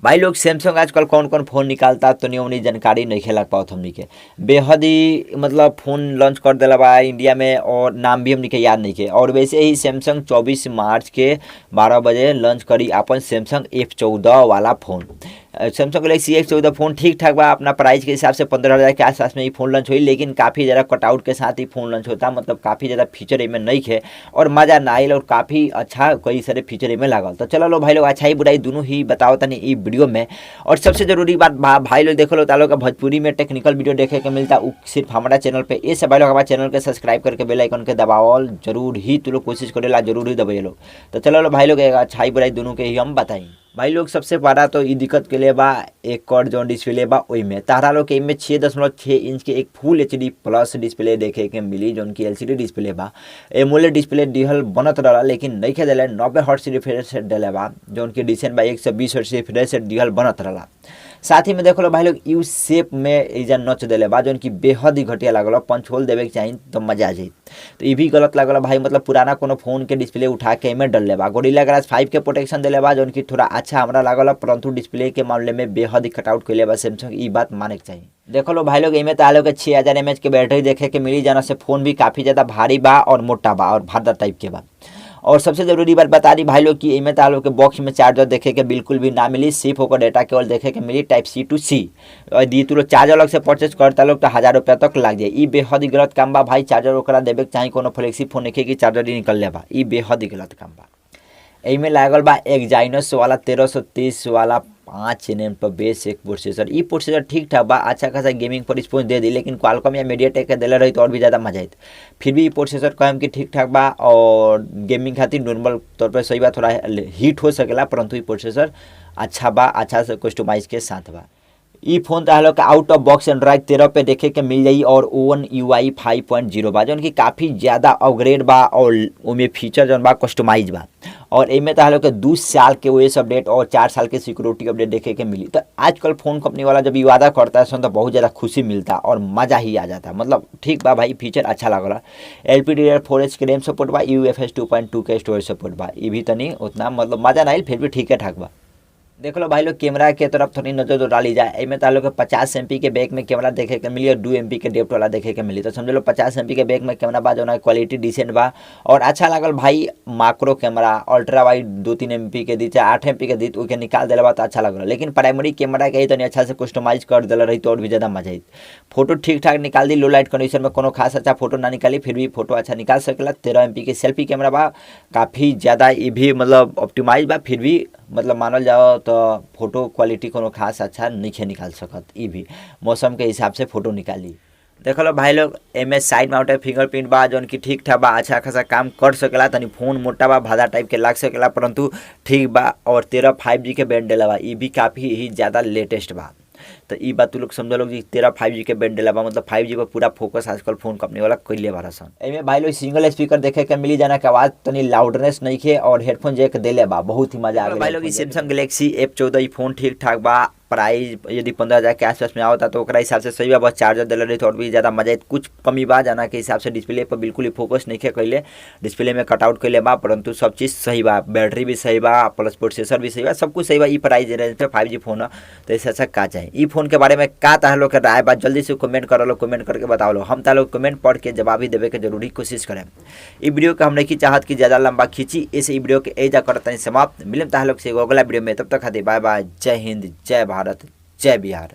भाई लोग, सैमसंग आजकल कौन कौन फ़ोन निकालता तो उन्हीं जानकारी नहीं लग पाओ हमनी के। बेहद ही मतलब फ़ोन लॉन्च कर दिला बा इंडिया में और नाम भी हमनी के याद नहीं के। और वैसे ही सैमसंग 24 मार्च के 12 बजे लॉन्च करी अपन सैमसंग F14 वाला phone. Samsung Galaxy F14 phone ठीक ठाक बा, अपना प्राइस के हिसाब से 15,000 के आसपास में ये फ़ोन लॉन्च हुई, लेकिन काफ़ी ज़्यादा कटआउट के साथ ही फ़ोन लॉन्च होता, मतलब काफ़ी ज़्यादा फीचर इमें नहीं है और मज़ा ना आयल और काफ़ी अच्छा कई सारे फीचर इमें लागल। तो चलो लो भाई लोग, अच्छाई बुराई दोनों ही बताओ तनी ई वीडियो में। और सबसे ज़रूरी बात भाई लोग देखो लो तालो का भोजपुरी में टेक्निकल वीडियो देखे के मिलता उ सिर्फ हमारा चैनल पे। ये सब भाई लोग हमारा चैनल के सब्सक्राइब करके बेल आइकन के दबावल जरूर ही तू लोग कोशिश करेला, जरूर ही दबाइए लोग। तो चलो लो भाई लोग, अच्छाई बुराई दोनों के ही हम बताई। भाई लोग सबसे बड़ा तो ई दिक्कत के लिए बा एक और जो डिस्प्ले बा ओई में तारा लोग के में 6.6 इंच के एक फुल एचडी प्लस डिस्प्ले देखे के मिली, जोन की एलसीडी डिस्प्ले बा। एमोलेड डिस्प्ले दिहल बनत रहा लेकिन नहीं के दिले, 90 हर्ट्ज रिफ्रेश रेट दिले बा, जोन की डिसेंट बा 120 हर्ट्ज रिफ्रेश रेट दिहल बनत रहा। साथ ही में देखो लो भाई लोग यू शेप में एजा नच दिले बा, जोन की बेहद ही घटिया लागल, पंच होल देवे के चाहिए तो मजा आ जाए। तो ये भी गलत लागल भाई, मतलब पुराना कोनो फोन के डिस्प्ले उठा के एमे डलले बा। गोरिल्ला ग्लास 5 के प्रोटेक्शन दिले बा, जोन की थोड़ा अच्छा हमरा लागल, परंतु डिस्प्ले के मामले में बेहद ही कटआउट कैले बा सैमसंग, ई बात माने के चाहिए। देखो लो भाई लोग एमे तो आलो के 6000 mAh के बैटरी देखे के मिली जाना से फोन भी काफ़ी ज़्यादा भारी बा और मोटा बा और भादा टाइप के बा। और सबसे ज़रूरी बात बता दी भाई लोग कि एमे तो आलो के बॉक्स में चार्जर देखे के बिल्कुल भी ना मिली, सिर्फ होकर डेटा केबल देखे के मिली टाइप सी टू सी। और यदि तू लोग चार्जर अलग से परचेज करता लोग तो 1000 रुपया तक लग जाए। ई बेहद ही गलत काम बा भाई, चार्जर ओकरा देवे के चाही, कोनो फ्लेक्सी फोन नहीं कि चार्जर ही निकल ले बा, ई बेहद ही गलत काम बा। एमे लागल बा एक्साइनोस वाला 1330 वाला 5 एम पर बेस एक प्रोसेसर। ई प्रोसेसर ठीक ठाक बा, अच्छा खासा गेमिंग पर रिस्पॉन्स दे दी, लेकिन क्वालकॉम या मीडियाटेक के दिले रही तो और भी ज़्यादा मजा आती। फिर भी ई प्रोसेसर कहम कि ठीक ठाक बा और गेमिंग खातिर नॉर्मल तौर पर सही बा, थोड़ा हीट हो सकेला, परंतु ई प्रोसेसर अच्छा बा, अच्छा से कस्टमाइज के साथ बा। ई फोन तो लोग आउट ऑफ बॉक्स एंड्रॉइड 13 पे देखे के मिल जाई और वन UI 5.0 बा, जौन की काफ़ी ज़्यादा अपग्रेड बा और उमें फीचर जौन बा कस्टमाइज बा। और एमे तो लोग के 2 साल के ओएस अपडेट और 4 साल के सिक्योरिटी अपडेट देखे के मिली। तो आजकल फ़ोन कंपनी वाला जब ये वादा करता है तो बहुत ज़्यादा खुशी मिलता और मज़ा ही आ जाता, मतलब ठीक बा भाई, फीचर अच्छा लगल। LPDDR4X के रैम सपोर्ट बा, UFS 2.2 के स्टोरेज सपोर्ट बा, ये भी तनी उतना मतलब मज़ा नहीं, फिर भी ठीक है ठाक बा। देख लो भाई लोग कैमरा के तरफ थोड़ी नजर तो डाली जाए। एमे तो लोग के 50 MP के बैक में कैमरा देखे के मिली और 2 MP के डेप्थ वाला देखे के मिली। तो समझ लो 50 MP के बैक में कैमरा बा, जो क्वालिटी डिसेंट बा और अच्छा लागल भाई। Macro camera ultra wide 2-3 MP के दी चाहे 8 MP के दी तो के निकाल दिला बा तो अच्छा लगल, लेकिन प्राइमरी कैमरा के तनी अच्छा से कस्टमाइज कर दिला रही तो और भी ज़्यादा मजा आई। फोटो ठीक ठाक निकाल दी, लो लाइट कंडीशन में कोनो खास अच्छा फोटो ना निकाली फिर भी फोटो अच्छा निकाल सकेला। 13 MP के सेल्फी कैमरा बा, काफ़ी ज़्यादा ये भी मतलब ऑप्टिमाइज बा, फिर भी मतलब मानल जाओ तो फोटो क्वालिटी कोनो खास अच्छा नहीं निकाल सकत, ई भी मौसम के हिसाब से फोटो निकाली। देख लो भाई लोग एमे साइड माउंटेड फिंगरप्रिंट बा, जौन की ठीक ठाक बा, अच्छा खासा काम कर सकेला। तनी फोन मोटा बा, भादा टाइप के लाग सकेला, परंतु ठीक बा। और 13 5G के बैंड डला बा, ई भी काफ़ी ही ज़्यादा लेटेस्ट बा। तो ई बात तू लोग समझ लो कि 13 5G के बैंड डला बा, मतलब 5G पर पूरा फोकस आजकल फोन कंपनी वाला कैले बारा सन। एमे भाई लोग सिंगल स्पीकर देखे के मिली जाना के आवाज़ तनी लाउडनेस नहीं खे और हेडफोन जैक देले बा, बहुत ही मजा आ गया भाई लोग। सैमसंग गैलेक्सी F14 ई फोन ठीक ठाक बा, प्राइस यदि 15,000 के आसपास में आवता तो ओकरा हिसाब से सही बा। बस चार्जर दिले रही तो और भी ज़्यादा मजा आई। कुछ कमी बा जाना के हिसाब से डिस्प्ले पर बिल्कुल ही फोकस नहीं कैले, डिस्प्ले में कटआउट कैले बा, परंतु सब चीज़ सही बा, बैटरी भी सही बा, प्लस प्रोसेसर भी सही बा, सब कुछ सही बा। ई प्राइस रेंज पे 5G phone है तो इससे अच्छा का चाहिए। ई फोन के बारे में का ताह लोग के राय बा जल्दी से कमेंट कर लो, कमेंट करके बताओ लो, हम ताह लोग कमेंट पढ़ के जवाब ही देवे के जरूरी कोशिश करें। ई वीडियो के हम नहीं चाहत कि ज़्यादा लंबा खींची, इस वीडियो के एजा करते समाप्त। मिलम ताह लोग से अगला वीडियो में, तब तक खातिर बाय बाय, जय हिंद, जय भारत, जय बिहार।